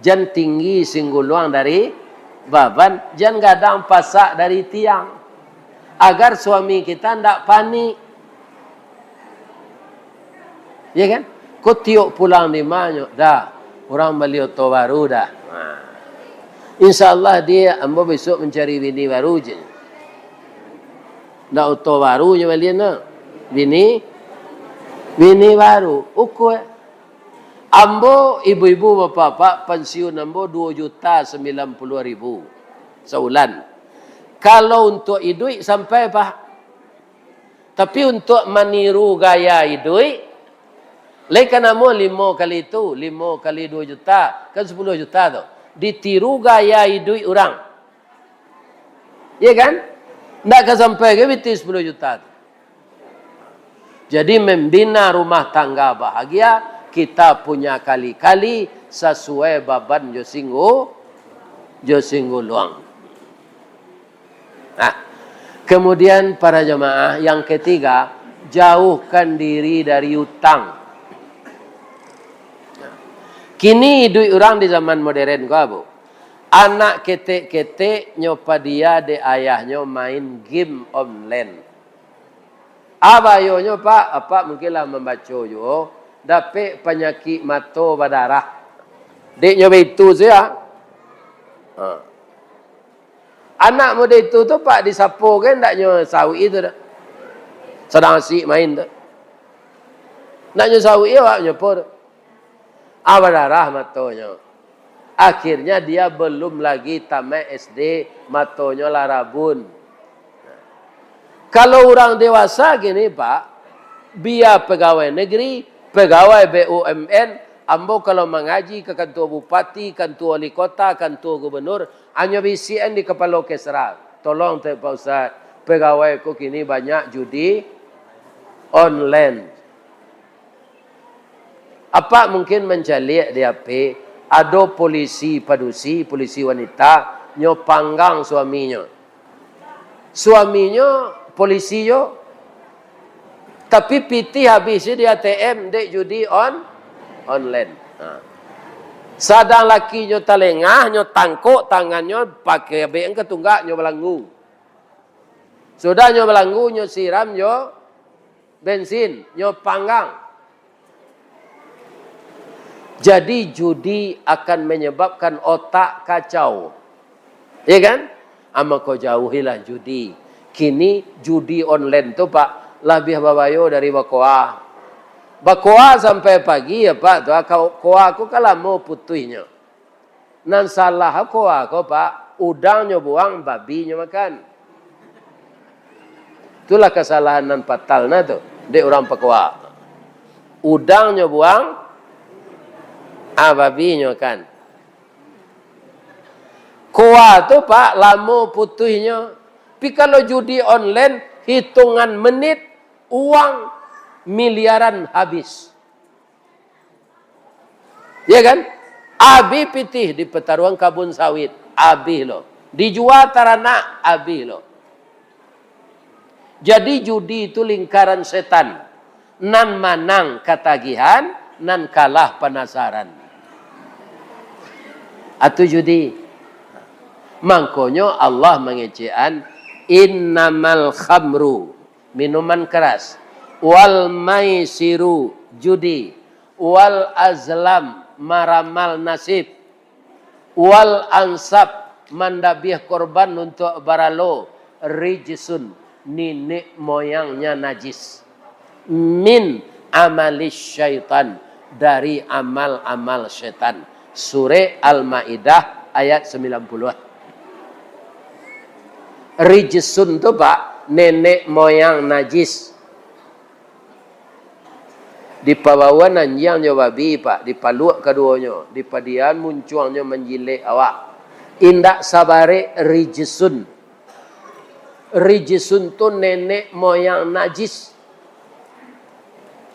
Jan tinggi singguluang dari baban, jan gadang pasak dari tiang. Agar suami kita ndak panik. Iya kan? Ko tiok pulang di ma nyo, "Dah, urang bali oto baru dah." Nah. Insya Allah, dia, ambo besok mancari bini baru je. Ndak oto baru nyo balian, nah. Bini, bini baru. Ukua. Ambo, ibu-ibu, bapak-bapak, pensiun ambo dua juta sembilan puluh ribu saulan. Kalau untuk iduik sampai, Pak. Tapi untuk maniru gaya iduik, lai ka namo limo kali itu, limo kali dua juta, kan sapuluah juta tu. Ditiru gaya iduik urang. Iya kan? Ndak ka sampai ka pitih sapuluah juta tu. Jadi, membina rumah tangga bahagia, kita punya kali-kali sasuai baban jo singgu-, jo singguluang. Nah, kemudian para jamaah, yang ketiga, jauhkan diri dari utang. Nah, kini iduik urang di zaman modern ko, Abu. Anak ketek-ketek nyo padia dek ayahnyo main game online. A bahayonyo, Pak, Apak mungkin lah mambaco juo, dapek panyakik mato badarah. Dek nyo baitu sia. Ha. Anak mudo itu tu, Pak, disapo kan ndak nyo sauik tu dah. Sadang asik main tu. Ndak nyo sauik awak nyo apo tu. Ah, badarah matonyo. Akhirnya dia belum lagi tamat S D, matonyo lah rabun. Kalau urang dewasa kini, Pak, bia pegawai negeri, pegawai B U M N, ambo kalau mangaji ka kantua bupati, kantua wali kota, kantua gubernur, hanyo bisiakan di kapalo kesra, "Tolong tu, Pak Ustaz, pegawai ko kini banyak judi online." Apak mungkin mancaliak di H P, Ado polisi padusi, polisi wanita, nyo panggang suaminyo. Suaminyo polisi jo, tapi pitih abih se di A T M, dek judi on-, online. Ha. Sadang lakinyo talengah, nyo tangkok tangannyo, pakai abek ka tunggak, nyo balanggu. Sudah nyo balanggu, nyo siram jo bensin, nyo panggang. Jadi, judi akan menyebabkan otak kacau. Iya kan? Ah, mako jauhilah judi. Kini judi online tu, Pak, labiah babayo dari bakoa. Bakoa sampai pagi, ya, Pak, tu, ah, ko-, koa ko kan lamo putuihnyo. Nan salah koa ko, Pak, udangnyo buang, babinyo makan. Itulah kasalahan nan fatal nah tu, dek urang pakoa. Udangnyo buang, ah, babinyo makan. Koa tu, Pak, lamo putuihnyo. Tapi kalau judi online, hitungan menit, uang miliaran habis. Ya kan? Abih pitih di pataruang kabun sawit, abih lo. Dijua taranak, abih lo. Jadi, judi itu lingkaran setan. Nan manang katagihan, nan kalah panasaran. Atu judi. Mangkonyo Allah mangecekan, "Innamal khamru," minuman keras, "wal maisiru," judi, "wal azlam," maramal nasib, "wal ansab," mandabiah korban untuak baralo, "rijsun," niniak moyangnya najis, "min amalis syaitan," dari amal-amal setan. Surek Al-Maidah ayat sambilan puluah. Rijsun tu, Pak, nenek moyang najis. Dipabawaan anjiang jo babi, Pak, dipaluak kaduonyo, dipadiaan muncuangnyo manjilek awak. Indak sabarek rijsun. Rijsun tu nenek moyang najis.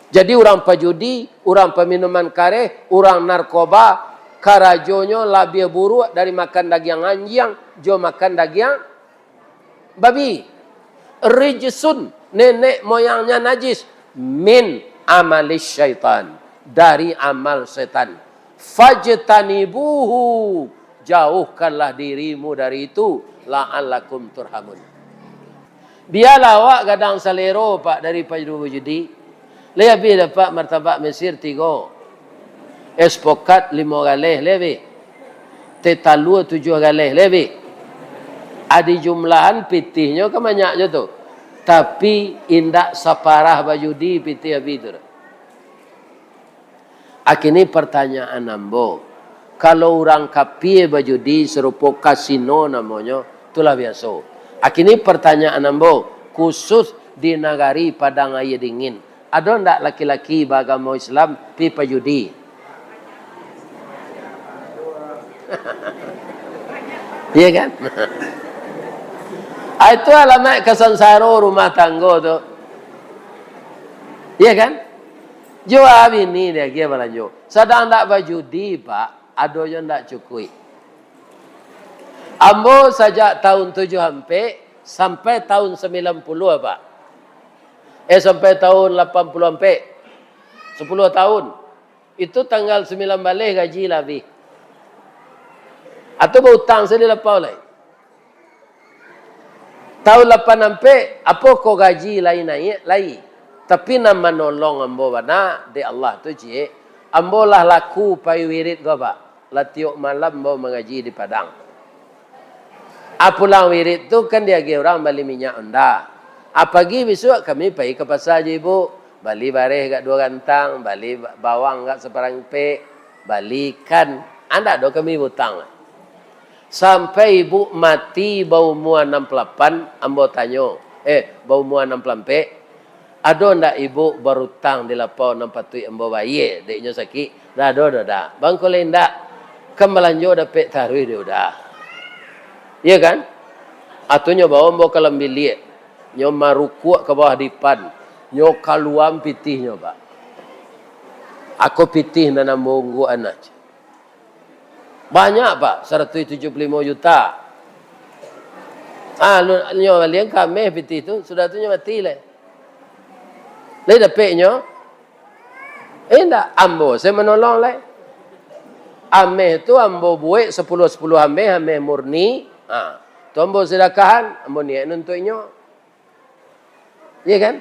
Jadi, urang pajudi, urang paminuman kareh, urang narkoba, karajonyo labiah buruak dari makan dagiang anjiang jo makan dagiang babi. Rijsun, nenek moyangnya najis, min amalis syaitan, dari amal setan. Fajtanibuhu, jauhkanlah dirimu dari itu, la'allakum turhamun. Bialah awak gadang salero, Pak, dari pajudi. Lai abih dapat martabak Mesir tigo. Es pokat limo galeh, lai abih. Teh talua tujuah galeh, lai abih. Adi jumlahan pitihnyo kan banyak jo tu. Tapi indak saparah bajudi pitih abih tu. Akini partanyaan ambo, kalau urang kapie bajudi sarupo kasino namonyo, tu lah biaso. Akini partanyaan ambo, khusus di nagari Padang Aia Dingin, ado ndak laki-laki baagamo Islam pi pajudi? Iya kan? Ah, itu alamaik kasansaro rumah tanggo tu. Iya kan? Jua bini diagiah balanjo. Sadang ndak bajudi, Pak, ado jo ndak cukuik. Ambo sajak tahun tujuah ampek sampai tahun sambilan puluah, Pak. Eh, sampai tahun lapan puluah ampek. Sapuluah tahun. Itu tanggal sambilan baleh gaji lah abih. Atau bautang se di lapau lai. Tahun lapan ampek, apo ko gaji lai naiak, lai. Tapi nan manolong ambo bana, dek Allah tu, ciek. Ambo lah laku pai wirid ko, Pak. Lah tiok malam ambo mangaji di Padang. Ah, pulang wirid tu kan diagiah urang bali minyak onda. Ah, pagi bisuak kami pai ka pasa jo ibu, bali bareh agak duo gantang, bali ba-, bawang agak saparangpek, bali ikan. Andak doh kami bautang. Sampai ibu mati baumua anam puluah lapan, ambo tanyo, eh, baumua anam puluah ampek, "Ado ndak ibu barutang di lapau nan patuik ambo bayie, dek nyo sakik?" "Ndak ado doh, Da." "Bangko lai ndak? Kan balanjo dapek taruih di uda." Iya kan? Atu nyo bawa ambo ka dalam biliak, nyo marukuak ka bawah dipan, nyo kaluaan pitihnyo, Pak. "Ako pitih nan ambo ungguakan." Banyak, Pak, saratuih tujuah puluah limo juta. Ah, lu, nyo balian ka ameh pitih tu, sudah tu nyo mati lai. Lai dapek nyo? Indak, ambo se manolong lai. Ameh tu ambo buek sapuluah-sapuluah ameh, ameh murni. Ha, tu ambo sadakahan, ambo niaik untuak inyo. Iya kan?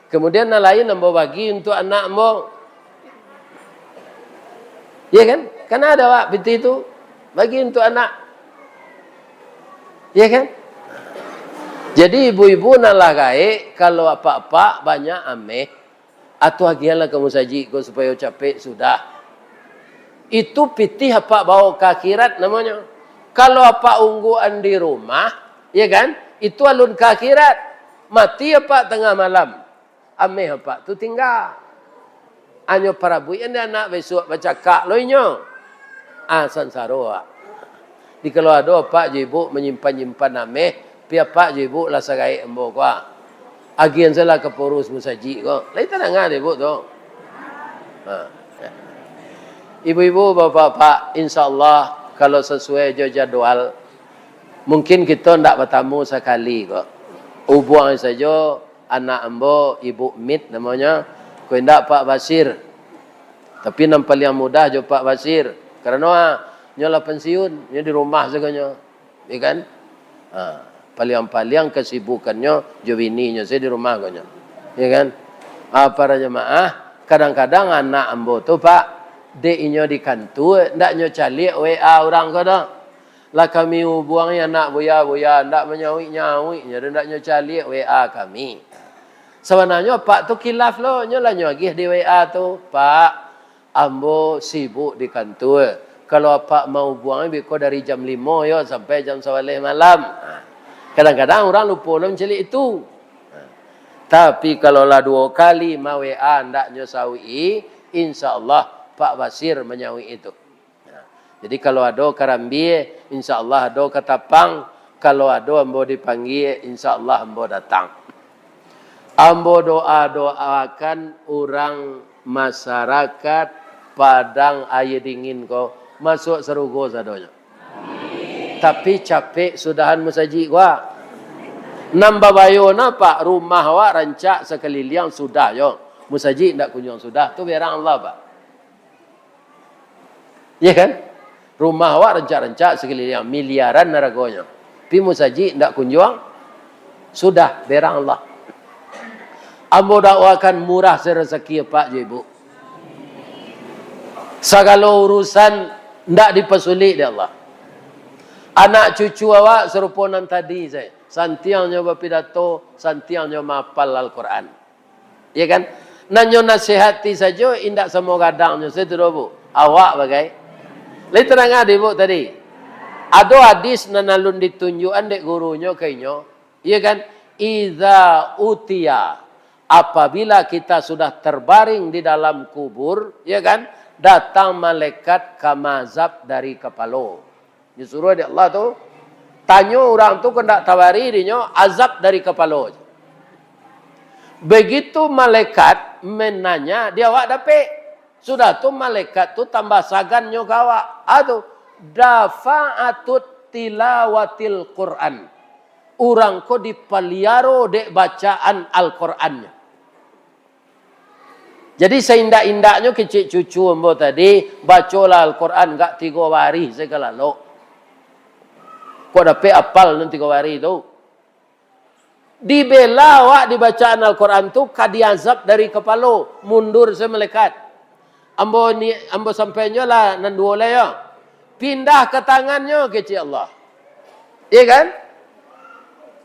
Kemudian nan lain ambo bagi untuak anak ambo. Iya kan? Kan ado awak pitih tu, bagi untuak anak. Iya kan? Jadi ibu-ibu nan lah gaek, kalau apak-apak banyak ameh, atau agiahlah ka musajik ko supayo capek sudah. Itu pitih apak bawa ka akhirat namonyo. Kalau apak ungguan di rumah, ya kan? Itu alun ka akhirat. Mati apak tangah malam. Ameh apak tu tingga. Anyo parabuikan di anak, bisuak bacakak lo inyo. Ah, sansaro awak. Di kalau ado apak jo ibu manyimpan-nyimpan ameh, pi apak jo ibu lah sagaek ambo ko, ah. Agian salah ka pengurus musajik ko. Lai tadanga dek ibu tu. Ha. Ibu-ibu, bapak-bapak, insya Allah, kalau sasuai jo jadwal, mungkin kito ndak batamu sakali ko. Ubuang sajo anak ambo, Ibu Mit namonyo, ko indak Pak Basir. Tapi nan paliang mudah jo Pak Basir. Karano, ah, nyo lah pensiun, nyo di rumah sagonyo. Ya kan? Ha, paliang-paliang kasibukannyo jo bininyo sajo di rumah ko nyo. Ya kan? Ha, para jamaah, kadang-kadang anak ambo tu, Pak, dek inyo di kantua, ndak nyo caliak W A urang ko doh. Lah kami ubuangi anak buya-buya, ndak manyauik-nyauik nyo, ndak nyo caliak W A kami. Sabananyo apak tu kilaf lo, nyo lah nyo agiah di W A tu, "Pak, ambo sibuk di kantua. Kalau apak maubuang beko dari jam limo yo sampai jam sabaleh malam." Ha. Kadang-kadang urang lupo lo mancaliak itu. Ha. Tapi kalau lah duo kali ma-W A ndak nyo sauik-i, insya Allah Pak Basir manyauik itu. Nah, jadi kalau ado karambia, insya Allah ado katapang. Kalau ado ambo dipanggia, insya Allah ambo datang. Ambo doa-doakan urang masyarakat Padang Aia Dingin ko masuak sarugo sadonyo. Tapi capek sudahan musajik ko. Nan babayo na, Pak, rumah awak rancak sakaliliang sudah yo. Musajik ndak kunjuang sudah, tu berang Allah, Pak. Ya kan? Rumah awak rancak-rancak sakaliliang, miliaran haragonyo. Pi musajik ndak kunjuang sudah, berang Allah. Ambo dakwakan murah se rasaki apak jo ibu. Sagalo urusan ndak dipasulik dek Allah. Anak cucu awak sarupo nan tadi sajo. Santiangnyo bapidato, santiangnyo mahapal Al-Quran. Ya kan? Nan nyo nasihati sajo, indak samo gadangnyo sajo tu doh, Bu. Awak bagai. Lai tadanga dek ibu tadi. Ado hadis nan alun ditunjuakan dek gurunyo ka inyo. Ya kan? Iza utiya, apabila kita sudah terbaring di dalam kubur, ya kan? Datang malaikat ka maazab dari kapalo. Disuruah dek Allah tu, tanyo urang tu kok ndak tabari dinyo azab dari kapalo. Begitu malaikat mananya, di awak dapek. Sudah tu malaikat tu tambah sagannyo ka awak. Ah tu, dafa'atut tilawatil Quran. Urang ko dipaliaro dek bacaan Al-Qurannyo. Jadi, saindak-indaknyo kecek cucu ambo tadi, bacolah Al-Quran agak tigo barih sajo ka lalok. Kok dapek apal nan tigo barih tu? Dibela awak dibacaan Al-Quran tu, ka diazab dari kapalo, mundur sajo malaikat. Ambo ni, ambo sampaiannyo lah nan duo lai yo. Pindah ka tangannyo, kecek Allah. Iya kan?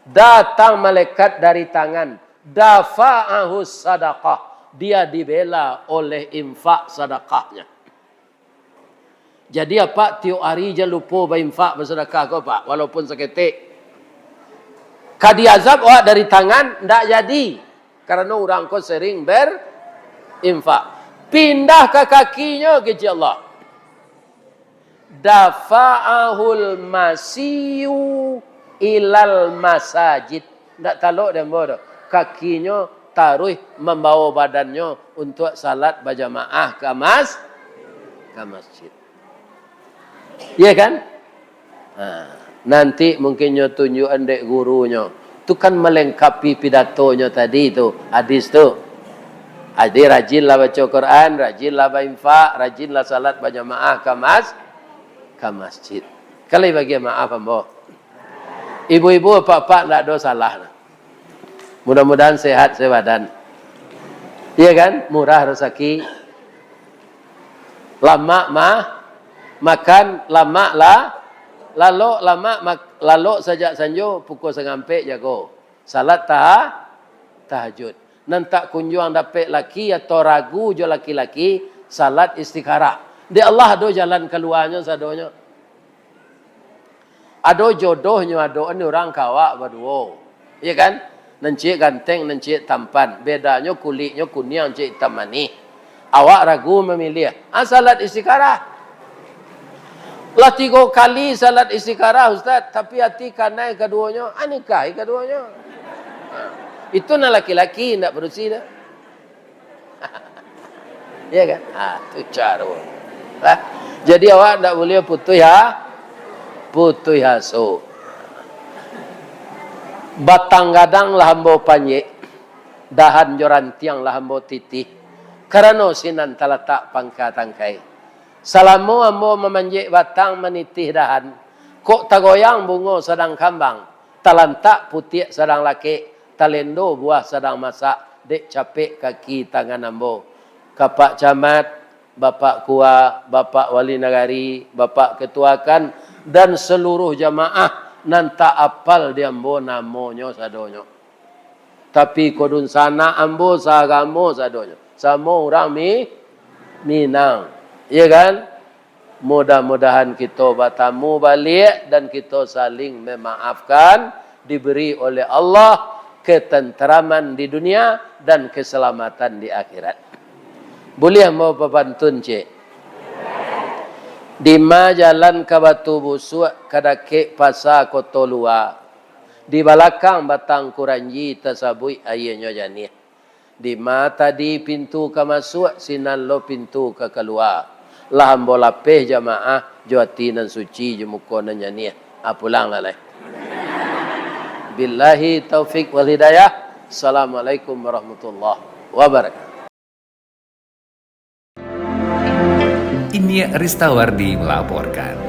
Datang malaikat dari tangan. Dafa'ahu sadaqah. Dia dibela oleh infak sadakahnya. Jadi, apak tiok ari jan lupo bainfak, basadakah ko, Pak, walaupun saketek. Ka diazab awak dari tangan, ndak jadi. Karano urang ko sering berinfak. Pindah ka kakinyo, kecek Allah. Dafa'ahul masiyu ilal masajid. Ndak talok dek ambo doh. Kakinyo taruih mambawo badannyo untuak salat bajamaah ka mas-, ka masjid. Iya kan? Ha, nanti mungkin nyo tunjuakan dek gurunyo. Tu kan malengkapi pidatonyo tadi tu, hadis tu. Jadi, rajinlah baco Quran, rajinlah bainfak, rajinlah salat bajamaah ka mas-, ka masjid. Kalau bagian maaf, ambo. Ibu-ibu, apak-apak, ndak ado salah. Mudah-mudahan sehat sebadan. Iya kan? Murah rasaki. Lamak mah, makan, lamak lah, lalok, lamak mak-, lalok sajak sanjo pukul sangampek jago. Salat taha-, tahajud. Nan tak kunjuang dapek laki atau ragu jo laki-laki, salat istikharah. Dek Allah ado jalan kaluanyo sadonyo. Ado jodohnyo, ado ni urang ka awak baduo. Iya kan? Nan ciek ganteng, nan ciek tampan. Bedanyo kuliknyo kuniang, ciek itam manih. Awak ragu mamiliah. Ah, salat istikharah. Lah tigo kali salat istikharah, Ustaz, tapi ati kanai kaduonyo, ah, nikahi kaduonyo. Itu nan laki-laki, ndak padusi doh. Ya kan? Ah, tu caro. Lah, jadi awak ndak buliah putuih ha-, putuih aso. Batang gadang lah ambo panjek, dahan jo rantiang lah ambo titih, karano sinan talatak pangka tangkai. Salamo ambo mamanjek batang, manitih dahan, kok tagoyang bungo sadang kambang, talantak putiak sadang lakek, talendo buah sadang masak, dek capek kaki tangan ambo. Kapak Camat, Bapak Kua, Bapak Wali Nagari, Bapak Ketua K A N, dan saluruah jamaah nan tak apal di ambo namonyo sadonyo. Tapi ko dunsanak ambo saagamo sadonyo. Samo urang Mi-, Minang. Iya kan? Mudah-mudahan kito batamu baliak dan kito saling memaafkan, diberi oleh Allah ketenteraman di dunia dan keselamatan di akhirat. Buliah mau papantun, cek? Dima jalan ka Batu Busuak, ka dakek Pasa Koto Lua. Di balakang batang kuranji tasabuik aianyo janiah. Dima tadi pintu ka masuak, sinan lo pintu ka kalua. Lah ambo lapeh jamaah jo ati nan suci, jo muko nan janiah. Ah, pulang lah lai. Billahi taufik wal hidayah. Assalamualaikum warahmatullahi wabarakatuh. Iniak Ristawardi melaporkan.